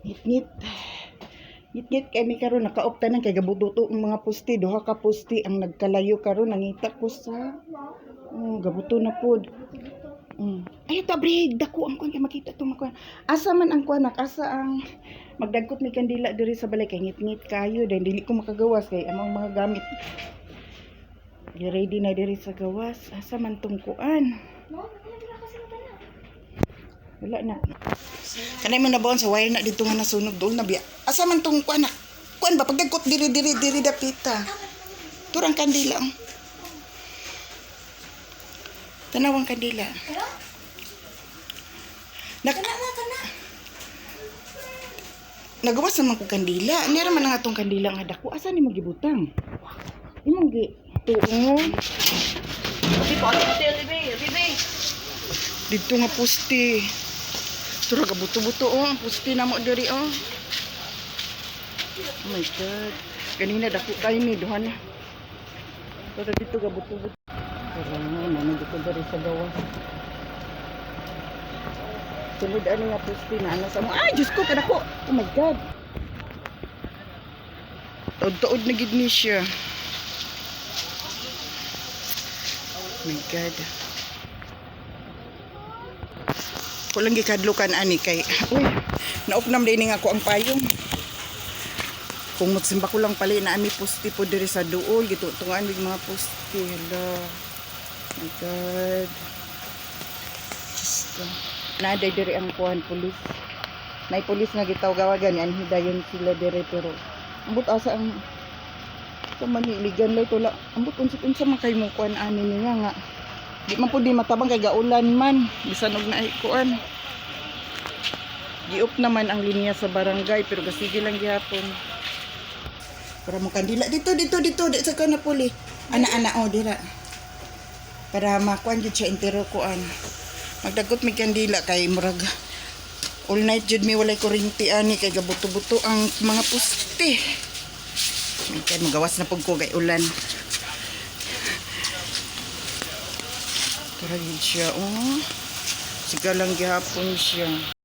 Ngit-ngit. Ngit-ngit kay mi karon, naka-off tanan kay gabuto ang mga poste, duha ka poste ang nagkalayo karon, nangita ko sa, oh, gabuto na pod. Ay, ito, abre, dako ang kuan kay makita to makuan. Asa man ang kuan, asa ang magdagkot mi kandila diri sa balay kay ngit-ngit kayo dahil dili ko makagawas kay among mga gamit. Ready na diri sa gawas. Asa man tong kuan? No, wala na kasi mata na. Wala na. Kanay mo nabuon sa wire na dito nga nasunog dool na biya. Asa man tong kuan na? Kuan ba pagdagkot diri diri diri dapita. Turang kandila, oh. Tanawang kandila. Pero? Nak Kana na, kana. Nagawas naman ko kandila. Nira man ang atong kandila nga dako. Asa ni magibutang? Imong gi tuo. Abi po, ate, ate, ate, ate. Dito nga poste. Tura ka buto-buto oh, ang poste na mo diri oh. Oh my God. Ganina dako kayo ni duha na. Pero dito ka buto-buto. Pero nga na dito diri sa gawas. Sulod ani nga poste na ana sa mo. Ay, Diyos ko kadako. Oh my God. Tuod-tuod na gid ni siya. Oh my God. Ko lang gikadlukan ani kay uy, naupnam din nga ako ang payong. Kung mutsimba ko lang pali na ami poste po diri sa duol, gitutungan mig mga poste. Hala. My God. Diyos ko. Naaday diri ang kuan pulis. Nay pulis nga gitawgawagan anhi dayon sila diri, pero ambot asa ang sa maniligan lay tula. Ambot unsa man kay mo kuan ani niya nga di man po di matabang kay gaulan man bisan og naay kuan. Giop naman ang linya sa barangay pero gasige lang gihapon. Para mo kandila dito dito dito di sa kana puli. Ana ana oh dira. Para makuan jud siya entero kuan. Magdagot mi kandila kay murag all night jud mi walay kuryente ani kay gabuto-buto ang mga poste. May kay magawas na pug ko kay ulan. Tara gid siya oh. Siga lang gihapon siya.